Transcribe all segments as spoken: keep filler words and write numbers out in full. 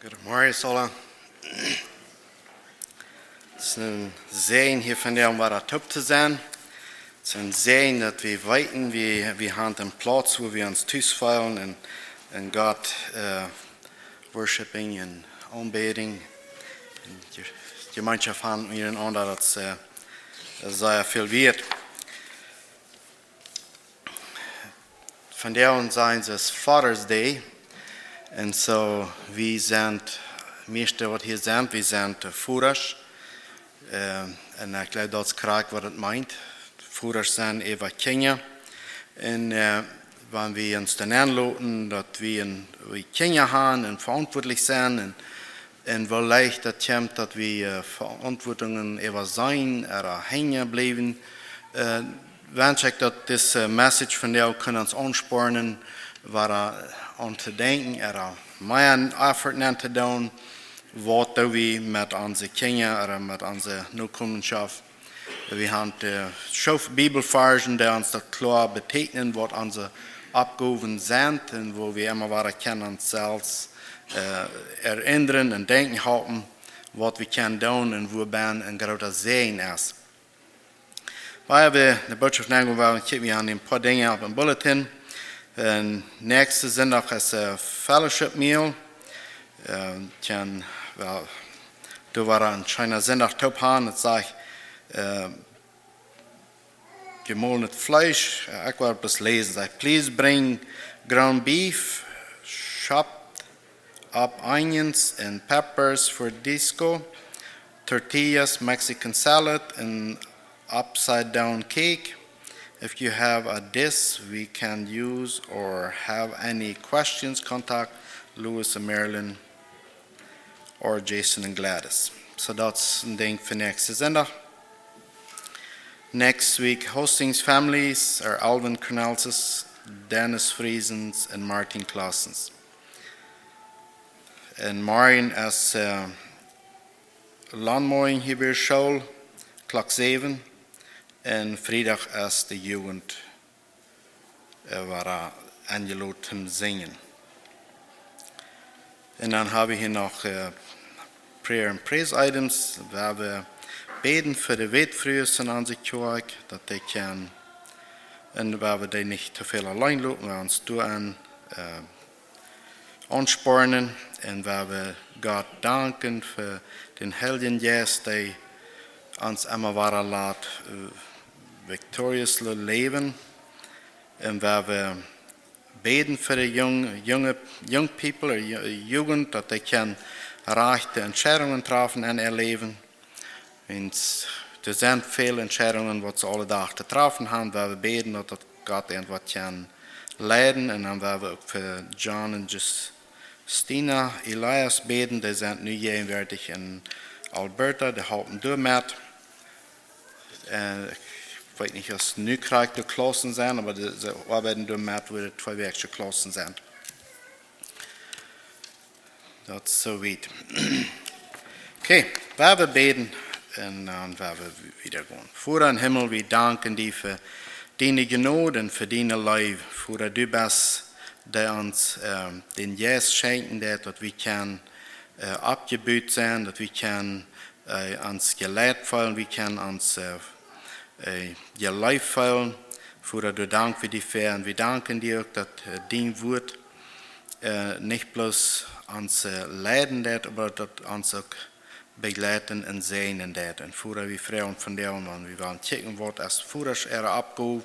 Goodemorjen, Sola. Et es een Säajen hia vondoag wada toop to sennen. Et es een Säajen daut wie weeten, wie, wie haben een Plauz, wua wie ons tus feelen un, un Gott äh, worshiping un Aunbädung un Je-, Jemeenschoft haben unjarenaunda, daut es äh, sea väl wieet. Vondoag es Father's Day. Un soo, wie sent, mieeschte waut hia sent, wie sent äh, Vodasch. Äh, un ekj jleew daut es krakjt waut et meent. Vodasch sennen äwa Kjinja. Un äh, wan wie ons dan aunloten, daut wie, een, wie Kjinja haben un veauntwuatlich sent un un woo leicht daut kjemt, daut wie äh, Veauntwuatungen äwaseenen ooda henjen bliewen. Äh, wensch ekj daut dise Message vondoag kunn ons aunspornen, wada aun to denkjen, ooda mea Effort nenn to doonen, waut doo wie met onse Kjinja ooda met onse Nokomenschoft. Wie haben äh, Schof Bibelvarschen, dee ons daut kloa beteekjnen, waut onse Oppgowen sent un woo wie emma wada kjennen ons selfst äh, erinren un denkjen halpen, waut wie kjennen doonen un wua wie een groota Säajen es. Wan wie de Botschoft nämen, woa wie kjikjen, wie haben een poa Dinja opp dän Bulletin. Un näakjsten Sindach es äh, Fellowship Meal. Äh, kjenn, well, doa woa wie een scheena Sindach toop haben. Et sajcht, äh, jemolnet Fleesch, äh, ekj woa daut läsen. Sajcht: "Please bring ground beef, chopped up onions and peppers for disco, tortillas, Mexican salad, and upside down cake. If you have a dish we can use or have any questions, contact Louis and Marilyn or Jason and Gladys." Soo daut es een Dinkj fa näakjsten Sindach. Next week, hosting families are Alvin Cornelses, Dennis Friesens, un Martin Klassens. Un morjen es äh, Landmorjen hia bie School, Klock säwen. Un Friedach es de Jugend äh, woat enjelot toom sinjen. Un dan hab wie hia noch äh, Prayer and Praise Items. Wie woaren bäden fa de Wätfrues en onse Kjoakj, daut dee kjennen, un wie woaren dee nich too väl auleen loten, wie woaren ons doa aun äh, aunspornen un wie woaren Gott danken fa dän Heiljen Jeist, dee ons emma wada lat äh, victorious läwen. Un wie woaren bäden fa de jung, junge, young people, äh, Ju-, Jugend, daut dee kjennen rajchte Entscheidungen träfen en äa Läwen. Un doa sent väl Entscheidungen, waut see aule Dach to träfen haben. Wie woaren bäden, daut, daut Gott an waut kaun leiden. Un dan woaren wie uk fa John un Justina Elias bäden. Dee sent nu jäajenwoatich en Alberta, dee halpen doa met. Äh, ekj weet nich aus nu krakjt de Klaussen sent, oba dee, see oabeiden doa met, wua de tweewäakjsche Klaussen sent. Daut es soo wiet. Okay, woa wie bäden un dan woa wie wieda gonen. Voda em Himmel, wie danken die fa diene Jnod un fa diene Leew. Voda, du best, dee ons ähm, dän Jeist schenkjen deit, daut wie kjennen äh, oppjebut sennen, daut wie kjennen äh, ons jeleit feelen, wie kjennen ons äh, äh, jeleeft feelen. Voda, doa dank wie die fa un wie danken die uk, daut äh, dien Wuat äh, nich bloos ons äh, leiden deit, oba daut ons uk bejleiden un säajnen deit. Un Voda, wie froagen vondoag, wan wie wellen kjikjen, waut es Vodasch äare Oppgow,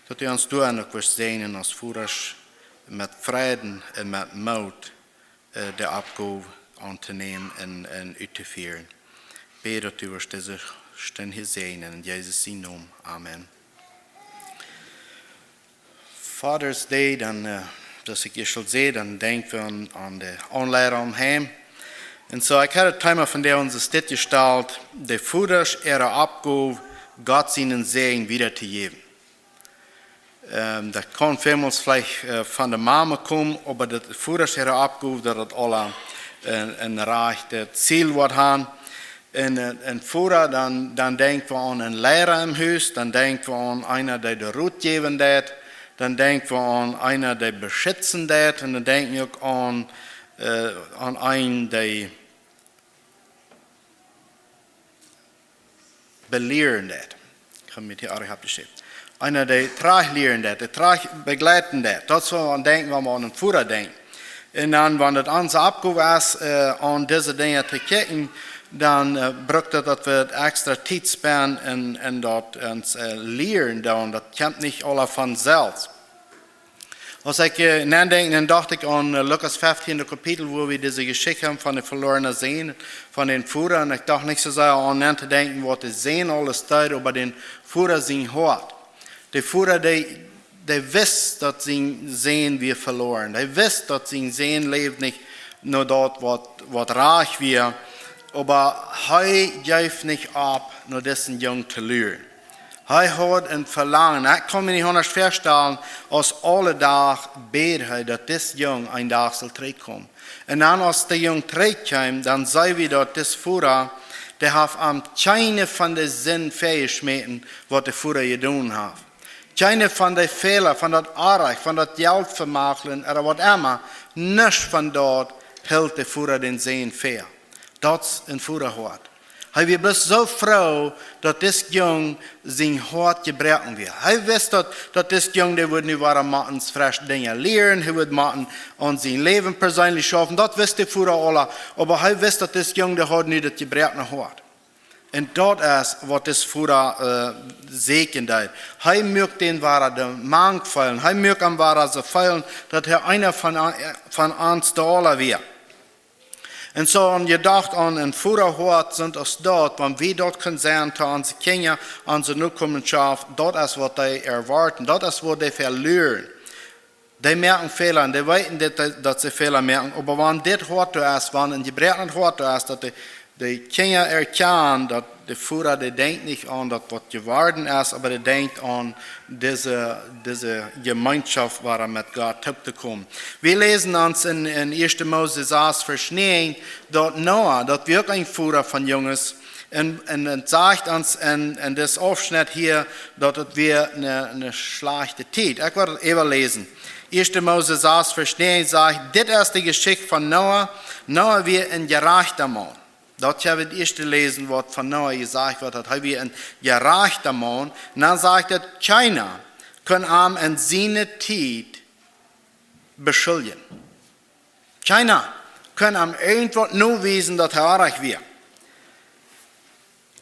daut du ons doa uk woascht säajnen aus Vodasch met Fräd un met Moot äh, de Oppgow auntonämen un, un uttofieren. Bäd, daut du woascht dise Stund hia säajnen. En Jesus sienen Nomen. Amen. Father's Day, dan, äh, soo aus ekj ieescht aul säd, dan denkj wie aun, aun de Aunleida em Heim. Un soo, ekj haud daut Thema vondoag ons dit jestalt, de Vodasch äare Oppgow, Gott sienen Säajen wieda to jäwen. Ähm, daut kaun välmols veleicht äh, von de Mame komen, oba daut Vodasch äare Oppgow, daut daut aula een, een rajchtet Ziel woat haben. Un äh, een Voda, dan, dan denkj wie aun een Liera em Hus, dan denkj wie aun eena, dee de Rot jäwen deit, dan denkj wie aun eena, dee beschitzen deit, un dan denkj wie uk aun äh, aun een, dee belieren deit. Ekj hab mie hia oajch oppjeschräwen. Eena, dee trajchtlieren deit, dee trajcht bejleiden deit. Daut es waut wie aun denkjen, wan wie aun een Voda denkjen. Un dan, wan daut onse Oppgow es, äh, aun dise Dinja to kjikjen, dan, äh, brukt daut, daut wie extra Tiet spenden un, un daut ons, äh, lieren doonen. Daut kjemt nich aula von selfst. Aus ekj, äh, nodenkj, dan docht ekj aun, äh, Lukas fefteende Kapitel, wua wie dise Jeschicht haben von dän velornen Sän, von dän Voda. Un ekj docht nich soo sea aun notodenkjen, waut de Sän aules deed, oba dän Voda sien Hoat. De Voda, dee, dee wist, daut sien Sän wia veloren. Hee wist, daut sien Sän läwd nich no daut, waut, waut rajcht wia. Oba hee jeef nich opp, no disen Jung to luren. Hee haud een Velangen. Ekj kaun mie nich aundasch väastalen, aus aule Dach bäd hee, daut dis Jung een Dach sull trigjkomen. Un dan, aus de Jung trigjkjeem, dan sach wie, daut dis Voda, dee haft am kjeene von de Sind vejeschmäten, waut de Voda jedonen haft. Kjeene von de Fäla, von daut Onrajcht, von daut Jelt vemachlen, ooda waut emma, nuscht von daut hilt de Voda dän Sän vea. Daut es een Vodahoat. Hee wia bloos soo froo, daut dis Jung sien Hoat jebroaken wia. Hee wist, daut, daut dis Jung, dee wudd nu wada motten fresch Dinja lieren, hee wudd motten aun sien Läwen perseenlich schaufen. Daut wist de Voda aula, oba hee wist, daut dis Jung, dee haud nu daut jebroakne Hoat. Un daut es, waut dis Voda, äh, sieekjen deed. Hee muak dän wada de Mank feelen. Hee muak am wada soo feelen, daut hee eena von, von ons doa aula wia. Un soo aun jedocht aun een Vodahoat, sent aus daut, wan wie daut kjennen sennen to onse Kjinja, onse Nokomenschoft, daut es, waut dee erwoaten, daut es, waut dee veluaren. Dee moaken Fäla un dee weeten dit, daut, daut see Fäla moaken. Oba wan dit Hoat doa es, wan een jebroaknet Hoat doa es, daut de, de Kjinja erkjanen, daut de Voda, dee denkjt nich aun daut, waut jeworden es, oba dee denkjt aun dise, dise Jemeenschoft, wada met Gott toop to komen. Wie läsen ons en, en ieeschte Mose sas, Varsch näajen, daut Noah, daut wia uk een Voda von Junges, un, un, un sajcht ons en, en dis Aufschnett hia, daut et wia eene, eene schlajchte Tiet. Ekj well daut äwaläsen. Ieeschte Mose sas, Varsch näajen sajcht: "Dit es de Jeschicht von Noah. Noah wia een jerajchta Maun." Daut hab wie daut ieeschte jeläsen, waut von Noah jesajcht woat, daut hee wia een jerajchta Maun. Un dan sajcht et: "Kjeena kunn am en siene Tiet beschuldjen." Kjeena kunn am irjentwaut nowiesen, daut hee orrajcht wia.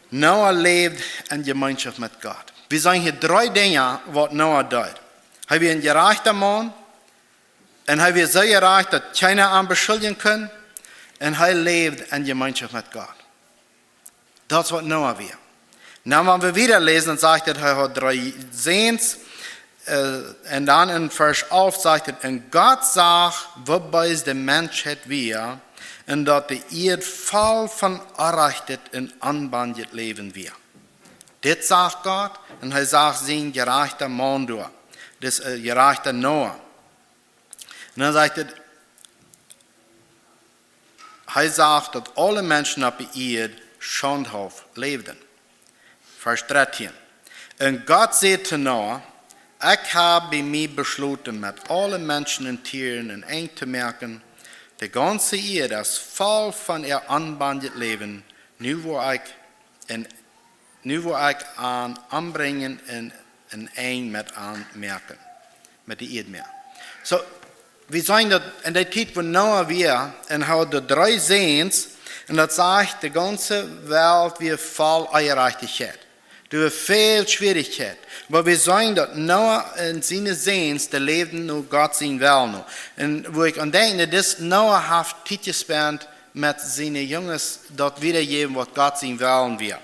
Noah läwd en Jemeenschoft met Gott. Wie seenen hia dree Dinja, waut Noah deed. Hee wia een jerajchta Maun, un hee wia soo jerajcht, daut kjeena am beschuldjen kunn, un hee läwd en Jemeenschoft met Gott. Daut es, waut Noah wia. Nu, wan wie wieda läsen, dan sajcht et, hee haud dree Säns. Äh, un dan en Varsch alf sajcht et: "Un Gott sach, woo bees de Menschheit wia, un daut de Ieed voll von orrajchtet un onbanjet Läwen wia." Dit sach Gott, un hee sach sien jerajchta Maun doa. Dis, äh, jerajchta Noah. Un dan sajcht et, hee sach, daut aule Menschen opp de Ieed schaundhauft läwden. Varsch dartieen. "Un Gott säd to Noah: Ekj hab bie mie beschloten, met aule Menschen un Tieren een Enj to moaken. De gaunze Ieed es voll von äa onbanjet Läwen. Nu woa ekj een Nu woa ekj an ombrinjen un een Enj met an moaken." Met de Ieed moaken. Soo, wie seenen daut en dee Tiet, wua Noah wia, un hee haud dree Säns, un daut sajcht, de gaunze Welt wia voll Onjerajchtichkjeit. Doa wia väl Schwierichkjeit. Oba wie seenen daut Noah un siene Säns, dee läwden no Gott sien Wellen no. Un wua ekj aun denkj, daut dis Noah haft Tiet jespent met siene Junges daut wiedajäwen, waut Gott sien Wellen wia.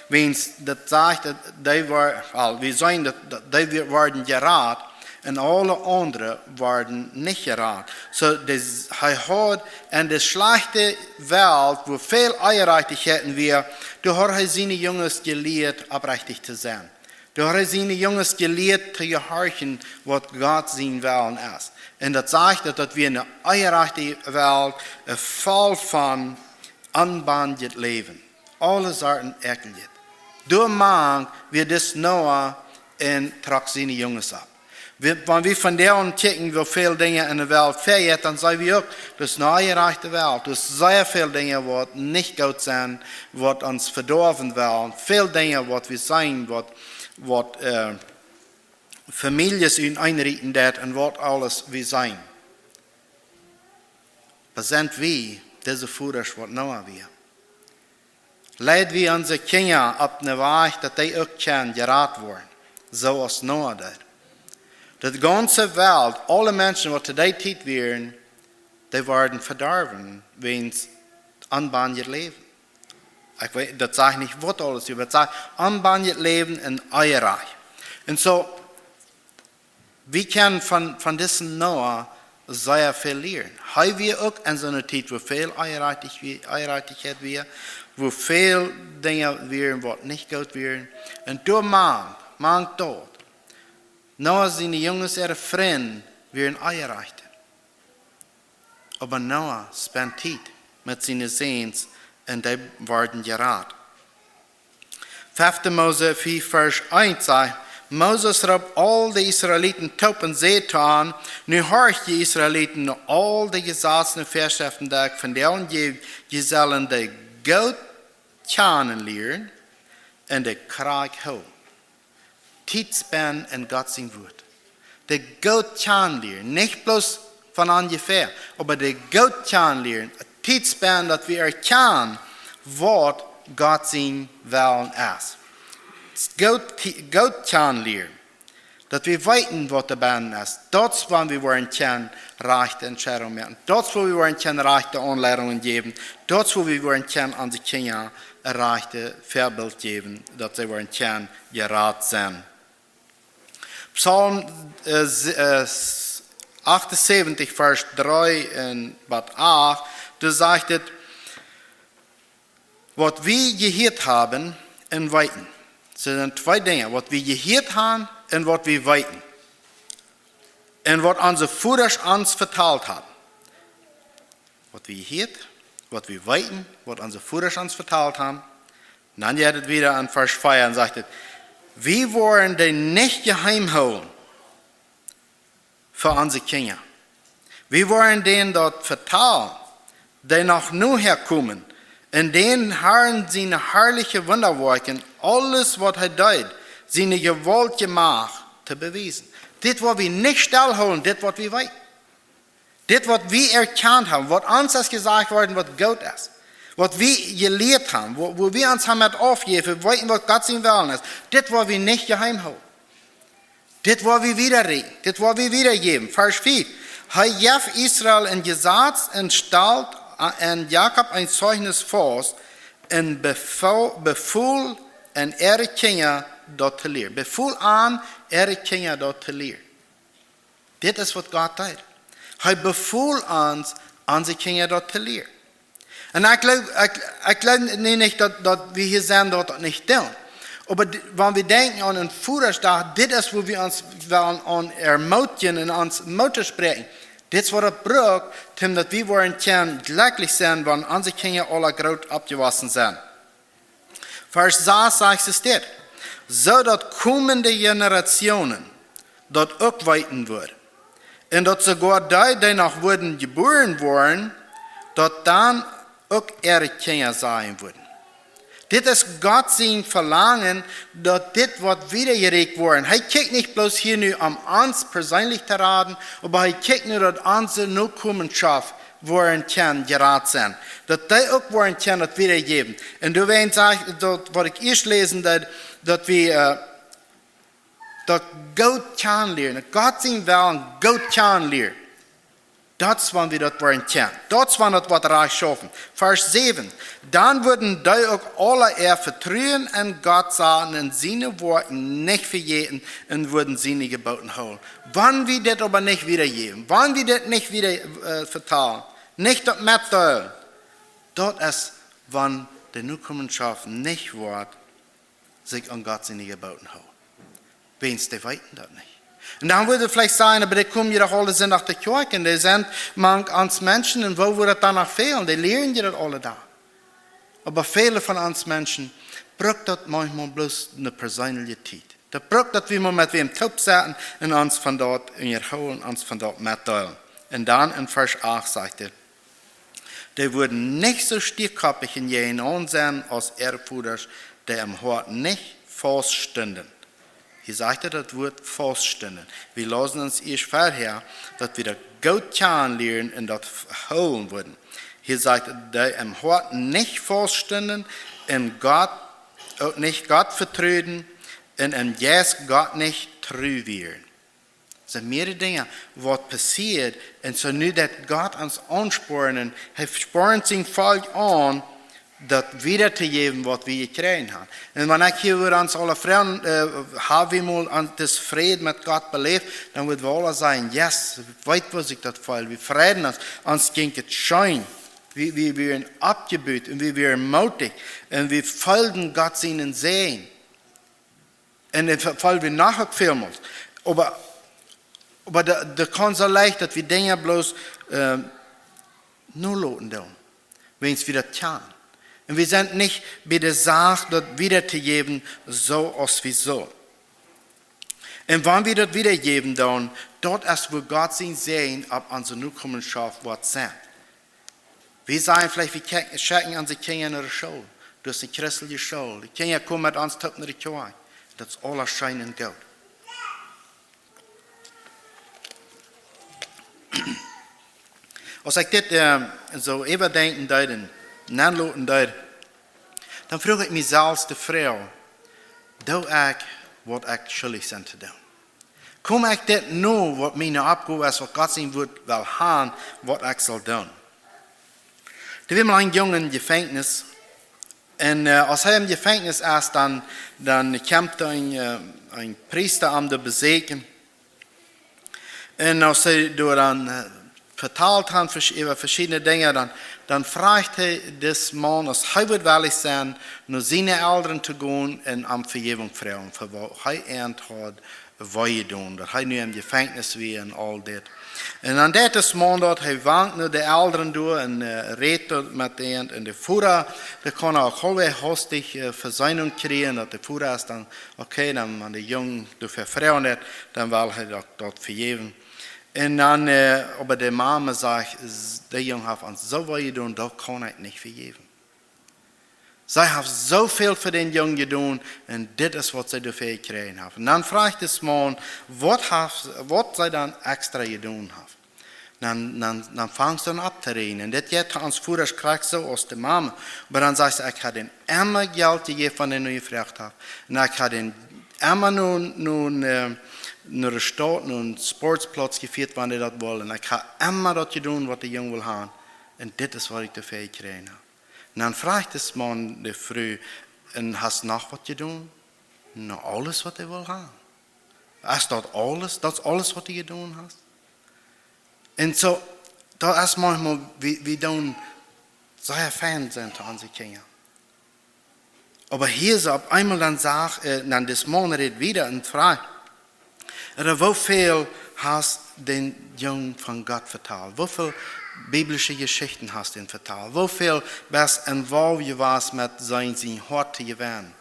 Wiels daut sajcht, daut dee wia, aul, wie seenen daut, daut dee wia, worden jerat, un aule aundre worden nich jerat. Soo, dis, hee haud en de schlajchte Welt, wua väl Onjerajchtichkjeit wia, doa haud hee siene Junges jelieet, oprajchtich to sennen. Doa haud hee siene Junges jelieet to jehorchen, waut Gott sien Wellen es. Un daut sajcht, daut, daut wia eene onjerajchte Welt, äh, voll von onbanjet Läwen. Aule Sorten Äakjenjet. Doamank wia dis Noah un trock siene Junges opp. Wan wie von doa aun kjikjen, woo väl Dinja en de Welt vejeit, dan seenen wie uk, daut es ne onjerajchte Welt. Daut es sea väl Dinja, waut nich goot sent, waut ons vedoawen wellen. Väl Dinja, waut wie seenen, waut, waut äh, Famieljes uteneen rieten deit un waut aules wie seenen. Oba sent wie dise Vodasch, waut Noah wia? Leid wie onse Kjinja opp ne Wajch, daut dee uk kjennen jerat woaren, soo aus Noah deed? De gaunze Welt, aule Menschen, waut to dee Tiet wieren, dee worden vedorwen wäajens onbanjet Läwen. Ekj weet, daut saj ekj nich, waut aules, oba daut saj onbanjet Läwen un onjerajcht. Un soo, wie kjennen von, von disen Noah sea väl lieren. Hee wia uk en soone Tiet, wua väl Onjerajchtichkjeit wia, wua väl Dinja wieren, waut nich goot wieren. Un doa mank, mank daut, Noah siene Junges, äare Frind, wieren Onjerajchte. Oba Noah spend Tiet met siene Säns un dee worden jerat. Fefte Mose fief, Varsch eent sajcht: Moses roopt aul de Israeliten toop un säd to an: Nu horcht, jie Israeliten, no aul de Jesazen un Väaschreften, dee ekj vondoag jäw, jie sellen dee goot kjanen lieren un dee krakjt hoolen. Tiet spenden en Gott sien Wuat. Dee goot kjanen lieren. Nich bloos von onjefäa, oba dee goot kjanen lieren. Tiet spenden, daut wie erkjanen, waut Gott sien Wellen es. Goot, goot kjanen lieren. Daut wie weeten, waut doa bennen es. Daut es, wan wie woaren kjennen rajchte Entscheidungen moaken. Daut es, wua wie woaren kjennen rajchte Aunleidungen jäwen. Daut es, wua wie woaren kjennen onse Kjinja rajchte Väabilt jäwen, daut see woaren kjennen jerat sennen. Psalm äh, s- äh, s- achtunsäwentich, Varsch dree un bat acht, doa sajcht et: Waut wie jehieet haben un weeten. Daut sent twee Dinja, waut wie jehieet haben un waut wie weeten. Un waut onse Vodasch ons vetalt haben. Waut wie jehieet, waut wie weeten, waut onse Vodasch ons vetalt haben. Dan jeit et wieda aun Varsch vea un sajcht et: Wie woaren dee nich jeheim hoolen fa onse Kjinja. Wie woaren dän daut vetalen, dee noch nohäa komen, un dän Harn siene harliche Wundawoakjen, aules, waut hee deed, siene jewaultje Macht to bewiesen. Dit, waut wie nich stell hoolen, dit, waut wie weeten. Dit, waut wie erkjant haben, waut ons es jesajcht worden, waut goot es, waut wie jelieet haben, wua, wua wie ons haben met aufjejäft, weeten, waut Gott sien Wellen es, dit, waut wie nich jeheim hoolen. Dit woa wie wieda räden. Dit woa wie wieda jäwen. Varsch fief. Hee jeef Israel een Jesaz un stald en Jakob een Zeichnis väa un befo- befool an äare Kjinja daut to lieren. Befool an äare Kjinja daut to lieren. Dit es waut Gott deed. Hee befool ons, onse Kjinja daut to lieren. Un ekj jleew, ekj, ekj jleew nu nich, daut, daut wie hia sent, daut daut nich doonen. Oba d- wan wie denkjen aun een Vodaschdach, dit es, wua wie ons wellen aun ermootjen un ons Moot toospräakjen. Dit es, waut et brukt, om daut wie woaren kjennen jlekjlich sennen, wan onse Kjinja aula groot oppjewossen sent. Varsch sas sajcht et dit: Soo daut komende Generationen daut uk weeten woaren. Un daut soogoa dee, dee noch wudden jebuaren woaren, daut dan uk äare Kjinja sajen wudden. Dit es Gott sien Velangen, daut dit woat wieda jerieekjt woaren. Hee kjikjt nich bloos hia nu om ons perseenlich to raden, oba hee kjikjt nu, daut onse Nokomenschoft woaren kjennen jerat sennen. Daut dee uk woaren kjennen daut wieda jäwen. Un doawäajen saj ekj daut, waut ekj ieescht läsen deed, daut wie äh, daut goot kjanen lieren, Gott sien Wellen goot kjanen lieren. Daut es, wan wie daut woaren kjennen. Daut es, wan daut woat rajcht schaufen. Varsch säwen. Dan wudden dee uk aula äa Vetruen en Gott saten un siene Woakjen nich vejäten un wudden siene Jeboten hoolen. Wan wie dit oba nich wieda jäwen, wan wie dit nich wieda äh, vetalen, nich daut metdeelen, daut es, wan de Nokomenschoft nich woat sikj aun Gott siene Jeboten hoolen. Wäajens dee weeten daut nich. Un dan wudd eena veleicht sajen: Oba dee komen je doch aule Sindach to Kjoakj un dee sent mank ons Menschen un woo woat daut dan noch fälen? Dee lieren je daut aule Dach. Oba väle von ons Menschen brukt daut maunchmol bloos ne perseenliche Tiet. Daut brukt daut wie mau met wäm toop setten un ons von daut unjahoolen, ons von daut metdeelen. Un dan en Varsch acht sajcht et: Dee wudden nich soo stiekoppich un jäajenaun sennen aus äare Vodasch, dee em Hoat nich faust stunden. Hia sajcht et daut Wuat faust stunden. Wie lausen ons ieescht verhäa, daut wie daut goot kjanen lieren un daut hoolen wudden. Hia sajcht et, dee em Hoat nich faust stunden un Gott, uk nich Gott vetruden un em Jeist Gott nich tru wieren. Sent mearere Dinja waut passieet. Un soo nu daut Gott ons aunspornen, hee spornt sien Volkj aun, daut wieda to jäwen waut wie jekjräajen haben. Un wan ekj hia wudden ons aule froagen, äh, hab wie mol aun disen Fräd met Gott beläft, dan wudden wie aule sajen: Yes, weet woo sikj daut feelt. Wie freiden ons, ons jinkj et scheen. Wie, wie wieren oppjebut un wie wieren mootich un wie feelden Gott sienen Säajen. Un et fa-, feeld wie noch uk väl mol. Oba, oba daut, daut kaun soo leicht daut wie Dinja bloos, äh, nu loten doonen, wiels wie daut kjanen. Un wie sent nich bie de Sach daut wieda to jäwen soo aus wie sullen. Un wan wie daut wieda jäwen doonen, daut es wua Gott sien Säajen opp onse Nokomenschoft woat sennen. Wie sajen veleicht, wie kje-, schekjen onse Kjinja no de School. Daut es eene christelje School. De Kjinja komen met ons toop no de Kjoakj. Daut es aules scheen un goot. Aus ekj dit, äh, soo äwadenkjen deed un nenloten deed, dan fruach ekj mie selfst de Froag: Doo ekj waut ekj schuldich sie to doonen? Kom ekj dit no, waut miene Oppgow es, waut Gott sien Wuat well haben, waut ekj saul doonen? Doa wia mol een Jung em Jefenkjnis. Un, äh, aus hee em Jefenkjnis es, dan, dan kjemt een, äh, een Priesta am doa besieekjen. Un aus see doa dan, äh, vetalt haben, vers-, äwa veschiedne Dinja, dan, dan fruach hee disen Maun, aus hee wudd wellich sennen, no siene Elren to gonen un om Vejäwunk froagen, fa waut hee an haud wee jedonen, daut hee nu em Jefenkjnis wia un aul dit. Un dan deit disen Maun daut, hee wankt no de Elren doa un, äh, rät doa met an. Un de Voda, dee kaun uk aul wada hastich, äh, Vesöhnunk kjrieen, daut de Voda es dan: Okay, dan, wan de Jung doafäa froagen deit, dan well hee daut, daut vejäwen. Un dan, äh, oba de Mame sajcht: S-, de Jung haft ons soo wee jedonen, daut kaun ekj nich vejäwen. See haft soo väl fa dän Jung jedonen un dit es, waut see doafäa jekjräajen haft. Un dan fruach disen Maun, waut haft, waut see dan extra jedonen haft. Dan, dan, dan fangt see aun opptoräakjnen. Un dit jeit ons Vodasch krakjt soo aus de Mame. Oba dan sajcht see: Ekj hab dän emma Jelt jejäft, wan hee no jefroagt haft. Un ekj hab dän emma no, no, äh, no de Staut, no een Sportplauz jefieet, wan hee daut wull. Un ekj hab emma daut jedonen, waut de Jung wull haben. Un dit es, waut ekj doafäa jekjräajen hab. Un dan fruach disen Maun de Fru: Un hast noch waut jedonen? No, aules, waut hee wull haben. Es daut aules? Daut es aules, waut du jedonen hast? Un soo, daut es maunchmol, wie, wie doonen sea fein sennen to onse Kjinja. Oba hia soo opp eemol dan sajcht, äh, dan disen Maun rät wieda un fruach: Ooda woo väl hast dän Jung von Gott vetalt? Woo väl biblische Jeschichten hast du am vetalt? Woo väl best involved jewast met sien, sien Hoat to jewennen?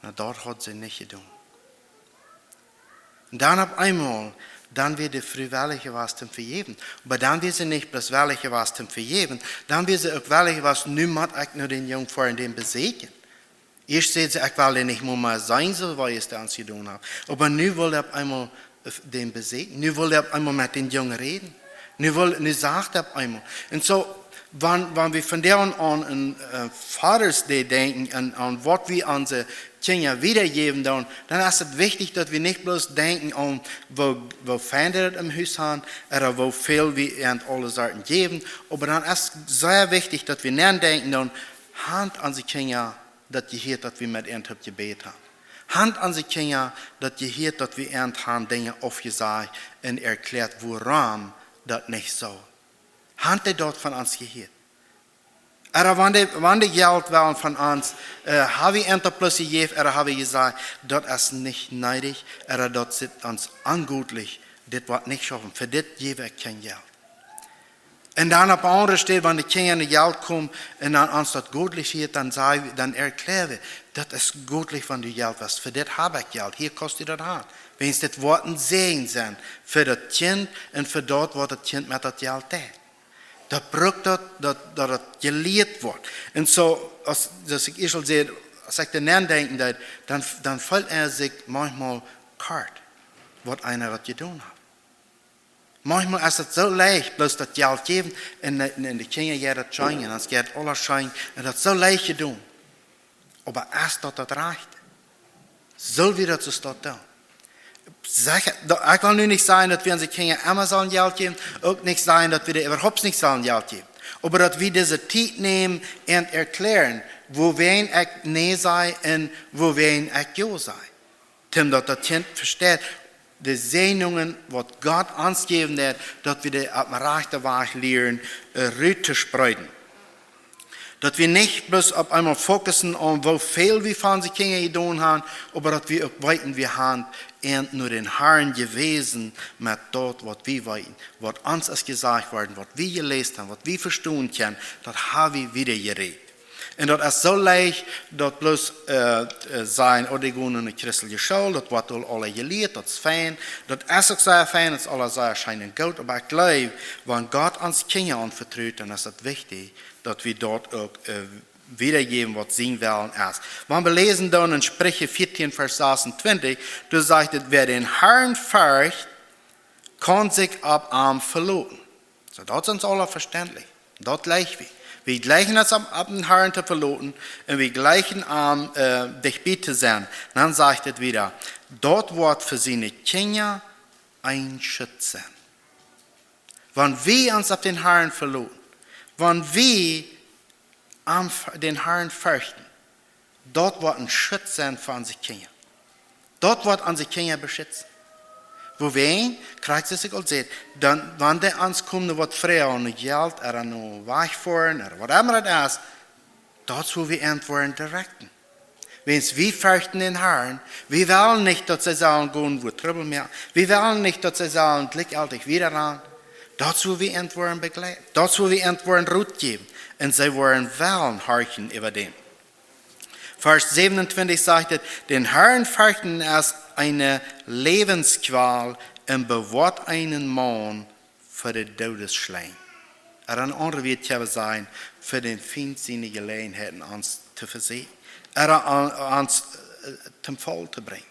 Na, daut haud see nich jedonen. Un dan opp eemol, dan wia see wellich jewast to vejäwen. Oba dan wia see nich bloos wellich jewast to vejäwen, dan wia see uk wellich jewast: Nu mott ekj no dän Jung foaren un dän besieekjen. Ieescht säd see: Ekj well dän nich mol mea seenen, soo aus hee daut ons jedonen haft. Oba nu wull see opp eemol, äh, dän besieekjen. Nu wull see opp eemol met dän Jung räden. Nu wull, nu sajcht see opp eemol. Un soo, wan, wan wie vondoag aun, aun, äh, Father's Day denkjen un aun waut wie onse Kjinja wiedajäwen doonen, dan es et wichtich, daut wie nich bloos denkjen aun woo, woo fein dee daut em Hus haben, ooda woo väl wie an aule Sorten jäwen, oba dan es sea wichtich, daut wie nodenkjen doonen: Haben onse Kjinja daut jehieet, daut wie met an toop jebät haben? Haben onse Kjinja daut jehieet, daut wie an haben Dinja aufjesajcht un erkjläat, wuarom daut nich soo? Haben dee daut von ons jehieet? Ooda wan dee, wan dee Jelt wellen von ons, äh, hab wie an daut bloos jejäft, ooda hab wie jesajcht: Daut es nich needich, ooda daut sitt ons ongoodlich, dit woat nich schaufen, fa dit jäw ekj kjeen Jelt? Un dan opp eene aundre Städ, wan de Kjinja no Jelt komen un dan ons daut goodlich hieet, dan saj wie, dan erkjläa wie: "Daut es goodlich, wan du Jelt hast. Fa dit hab ekj Jelt. Hia kaust du daut han." Wiels dit woat een Säajen sennen fa daut Kjint un fa daut, waut daut Kjint met daut Jelt deit. Daut brukt daut, daut, daut daut jelieet woat. Un soo, aus, aus ekj ieescht aul säd, aus ekj doaraun denkjen deed, dan, dan feelt eena sikj maunchmol kort, waut eena daut jedonen haft. Maunchmol es et soo leicht, bloos daut Jelt jäwen un, un, un de Kjinja jeit daut scheen un ons jeit aules scheen un daut es soo leicht jedonen. Oba es daut daut Rajchte? Sell wie daut soo doonen? Secha, daut, ekj well nu nich sajen, daut wie onse Kjinja emma sellen Jelt jäwen, uk nich sajen, daut wie dee äwahaupt nich sellen Jelt jäwen. Oba daut wie dise Tiet nämen un erkjläaren, wuawäajen ekj nä saj un wuawäajen ekj jo saj. Toom daut daut Kjint vesteit, de Säajnungen, waut Gott ons jäwen deit, daut wie dee opp dän rajchten Wajch lieren, äh, rut to spreeden. Daut wie nich bloos opp eemol fokussen aun, woo väl wie fa onse Kjinja jedonen haben, oba daut wie uk weeten, wie haben an no dän Harn jewäsen met daut, waut wie weeten, waut ons es jesajcht worden, waut wie jeläst haben, waut wie vestonen kjennen, daut hab wie wiedajerät. Un daut es soo leicht, daut bloos, äh, äh, sajen, oh, dee gonen no eene christelje School, daut woat aul aula jelieet, daut es fein. Daut es uk sea fein, daut es aula sea scheen un goot, oba ekj jleew, wan Gott ons Kjinja aunvetrut, dan es daut wichtich, daut wie daut uk, äh, wiedajäwen, waut sien Wellen es. Wan wie läsen dan en Spricha vieetieen, Varsch sasuntwintich, doa sajcht et: "Wäa dän Harn fercht, kaun sikj opp am veloten." Soo, daut es ons aula vestentlich. Daut jleich wie. Wie jleichen ons opp, opp dän Harn to veloten un wie jleichen am, äh, dicht bie to sennen. Dan sajcht et wieda: "Daut woat fa siene Kjinja een Schutz sennen." Wan wie ons opp dän Harn veloten, wan wie am, dän Harn ferchten, daut woat een Schutz sennen fa onse Kjinja. Daut woat onse Kjinja beschitzen. Wuawäajen, krakjt soo aus ekj aul säd, dan, wan dee ons komen no waut froagen, no Jelt, ooda no Wajchfoaren, ooda whatever it is, daut es, wua wie an woaren directen. Wiels wie ferchten dän Harn, wie wellen nich, daut see sellen gonen, wua Trubbel moaken. Wie wellen nich, daut see sellen jlikjjeltich wieda rannen. Daut es, wua wie an woaren bejleiden. Daut es, wua wie an woaren Rot jäwen. Un see woaren wellen horchen äwa däm. Varsch säwenuntwintich sajcht et: "Dän Harn ferchten es eene Läwensqual un bewoat eenen Maun fa de Doodesschlingen." Ooda een aundret Wuat kaun wie sajen, fa dän Fient siene Jeläajenheiten ons to vesäakjen. Ooda aun, ons, äh, tom Faul to brinjen.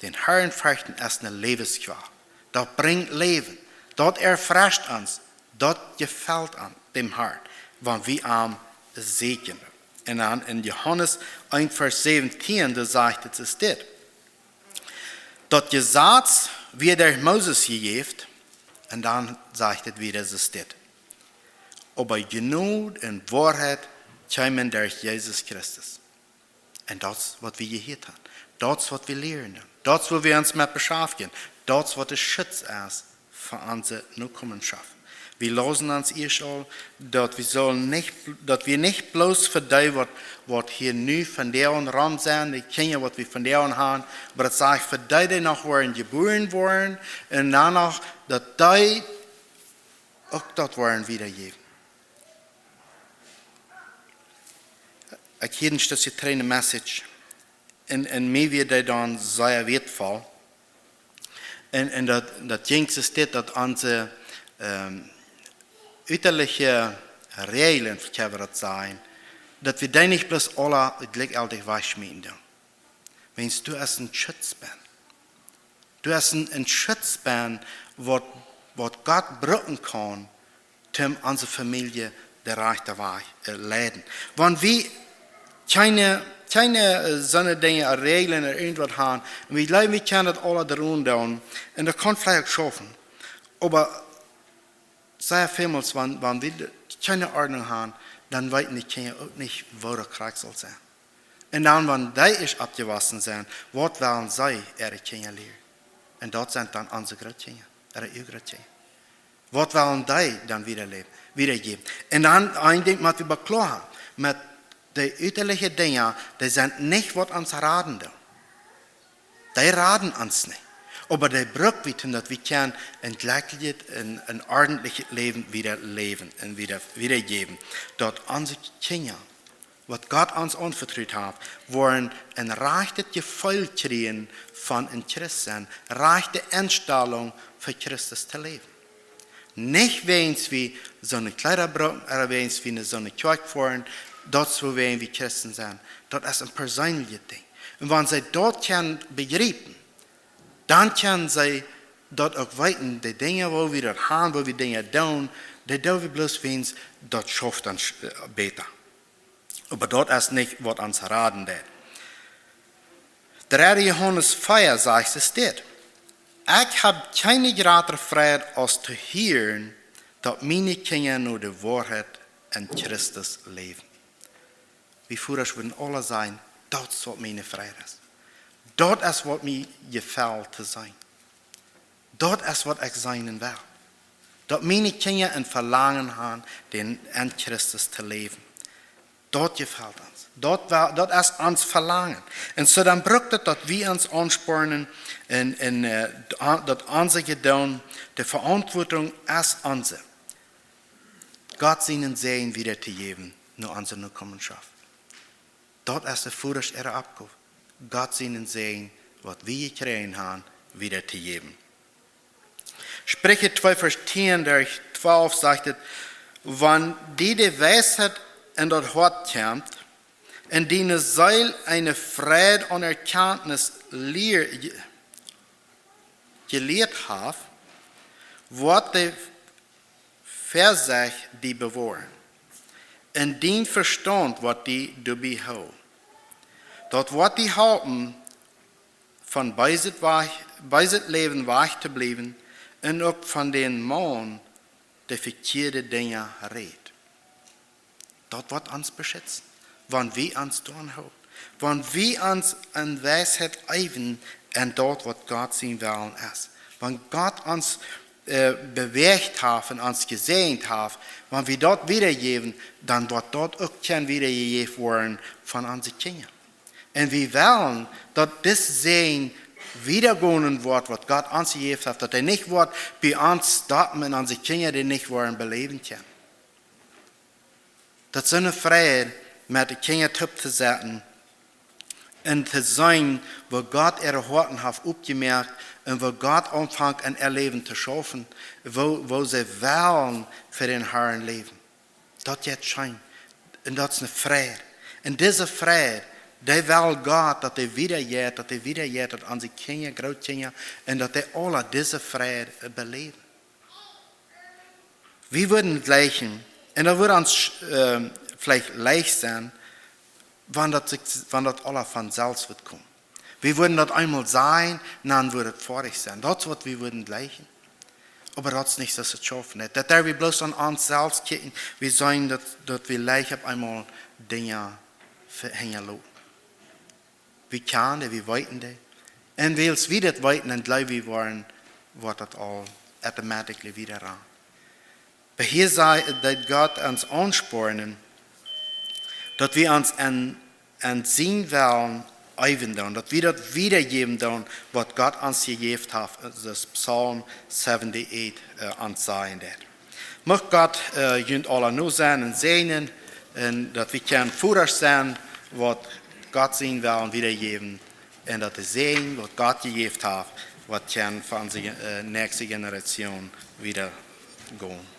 Dän Harn ferchten es eene Läwensqual. Daut brinjt Läwen. Daut erfrescht ons. Daut jefelt aun däm Harn, wan wie am säkjen. Un dan en Johanes eent Varsch säwentieen, doa sajcht et, es dit: "Daut Jesaz wort derch Moses jejäft", un dan sajcht et wieda, es dit: "Oba Jnod un Woarheit kjeemen derch Jesus Christus." Un daut es, waut wie jehieet haben. Daut es, waut wie lieren doonen. Daut es, wua wie ons met beschaftjen. Daut es, waut de Schutz es fa onse Nokomenschoft. Wie läsen ons ieescht aul, daut wie sellen nich, daut wie nich bloos fa dee, waut, waut hia nu vondoag rom sent, de Kjinja, waut wie vondoag haben, oba daut sajcht, fa dee, dee noch woaren jebuaren woaren, un dan noch, daut dee uk daut woaren wiedajäwen. Ekj hieed een Stekj trigj eene Message. Un, un mie wia dee dan sea wieetvoll. Un, un daut, daut jinkj soo, es dit, daut onse, ähm, utalje Räajlen, ekj well daut sajen, daut wie dee nich bloos aula jlikjjeltich wajchschmieten doonen. Wiels doa es een Schutz bie. Doa es een, een Schutz bie, waut, waut Gott brucken kaun, toom onse Famielje dän rajchten Wajch, äh, leiden. Wan wie kjeene, kjeene, äh, soone Dinja, Räajlen ooda irjentwaut haben, un wie jleewen, wie kjennen daut aula doaraun doonen, un daut kaun veleicht uk schaufen, oba sea välmols, wan, wan wie de, kjeene Ordnunk haben, dan weeten de Kjinja uk nich, woo daut krakjt saul sennen. Un dan, wan dee ieescht oppjewossen sent, waut wellen see äare Kjinja lieren? Un daut sent dan onse Grootkjinja, ooda äare Grootkjinja. Waut wellen dee dan wieda läwen, wiedajäwen? Un dan, een Dinkj mott wie kloa haben, met de utalje Dinja, dee sent nich, waut ons raden doonen. Dee raden ons nich. Oba dee bruck wie, daut wie kjennen een jlekjlichet un een ordentlichet Läwen wieda läwen un wieda, wieda jäwen. Daut onse Kjinja, waut Gott ons aunvetrut haft, woaren een rajchtet Jefeel kjrieen von een Christ sennen, rajchte Enstalunk fa Christus to läwen. Nich wäajens wie soone Kjleeda brucken, ooda wäajens wie no soone Kjoakj foaren, daut es wuawäajen wie Christen sent. Daut es een perseenlichet Dinkj. Un wan see daut kjennen bejriepen, dan kjennen see daut uk weeten, de Dinja, woo wie daut haben, woo wie Dinja doonen, dee doo wie bloos wäajens daut schauft dan sch-, äh, bäta. Oba daut es nich, waut ons raden deit. Dredde Johanes vea sajcht et dit: "Ekj hab kjeene jratre Freid aus to hieren, daut miene Kjinja no de Woarheit en Christus läwen." Wie Vodasch wudden aula sajen: "Daut es, waut miene Freid es. Daut es, waut mie jefelt to seenen. Daut es, waut ekj seenen well. Daut miene Kjinja een Velangen haben, dän en Christus to läwen." Daut jefelt ons. Daut, wa-, daut es ons Velangen. Un soo dan brukt et, daut wie ons aunspornen un, un, äh, daut onse Jedanken, de Veauntwuatunk es onse, Gott sienen Säajen wieda to jäwen no onse Nokomenschoft. Daut es de Vodasch äare Oppgow, Gott sienen Säajen, waut wie jekjräajen haben, wieda to jäwen. Spricha twee Varsch tieen derch twalf sajcht et: "Wan die de Weisheit en daut Hoat kjemt, un diene Seel eene Freid aun Erkjantnis lehr-, je-, jelieet haft, woat de Vesecht die bewoaren, un dien Vestaunt woat die doabie hoolen. Daut woat die halpen, von beeset wajch, beeset Läwen wajch to bliewen, un uk von dän Maun, dee vekjieede Dinja rät." Daut woat ons beschitzen, wan wie ons doaraun hoolen. Wan wie ons en Weisheit eewen en daut, waut Gott sien Wellen es. Wan Gott ons, äh, bewäacht haft un ons jesäajent haft, wan wie daut wieda jäwen, dan woat daut uk kjennen wieda jejäft woaren von onse Kjinja. Un wie wellen, daut dis Säajen wieda gonen woat, waut Gott ons jejäft haft, daut hee nich woat bie ons stoppen un onse Kjinja dee nich woaren beläwen kjennen. Daut es soone Freid, met de Kjinja toop to setten un to seenen, woo Gott äare Hoaten haft opjemoakt un woo Gott aunfangt en äa Läwen to schaufen, woo, woo see wellen fa dän Harn läwen. Daut jeit scheen. Un daut es eene Freid. Un dise Freid, dee well Gott, daut dee wieda jeit, daut dee wieda jeit, daut onse Kjinja, Grootkjinja, un daut dee aula dise Freid, äh, beläwen. Wie wudden jlikjen, un daut wudd ons, äh, veleicht leicht sennen, wan daut sikj, wan daut aula von selfst wudd komen. Wie wudden daut eemol sajen, dan wudd et foadich sennen. Daut es, waut wie wudden jlikjen. Oba daut es nich soo, aus et schauft nich. Daut derw wie bloos aun ons selfst kjikjen. Wie seenen, daut, daut wie leicht opp eemol Dinja ve-, hinjaloten. Wie kjanen dee, wie weeten dee. Un wiels wie daut weeten, un jleew wie woaren, woat daut aul automatically wieda ran. Oba hia sajcht, daut Gott ons aunspornen, daut wie ons en, en sienen Wellen eewen doonen, daut wie daut wieda jäwen doonen, waut Gott ons jejäft haft, aus Psalm seventy-eight, äh, ons sajen deit. Mucht Gott, äh, junt aula no sennen un säajnen, un daut wie kjennen Vodasch sennen, waut Gott sienen Wellen wieda jäwen, un daut de Säajen, waut Gott jejäft haft, woat kjennen fa onse, äh, näakjste Generation wieda gonen.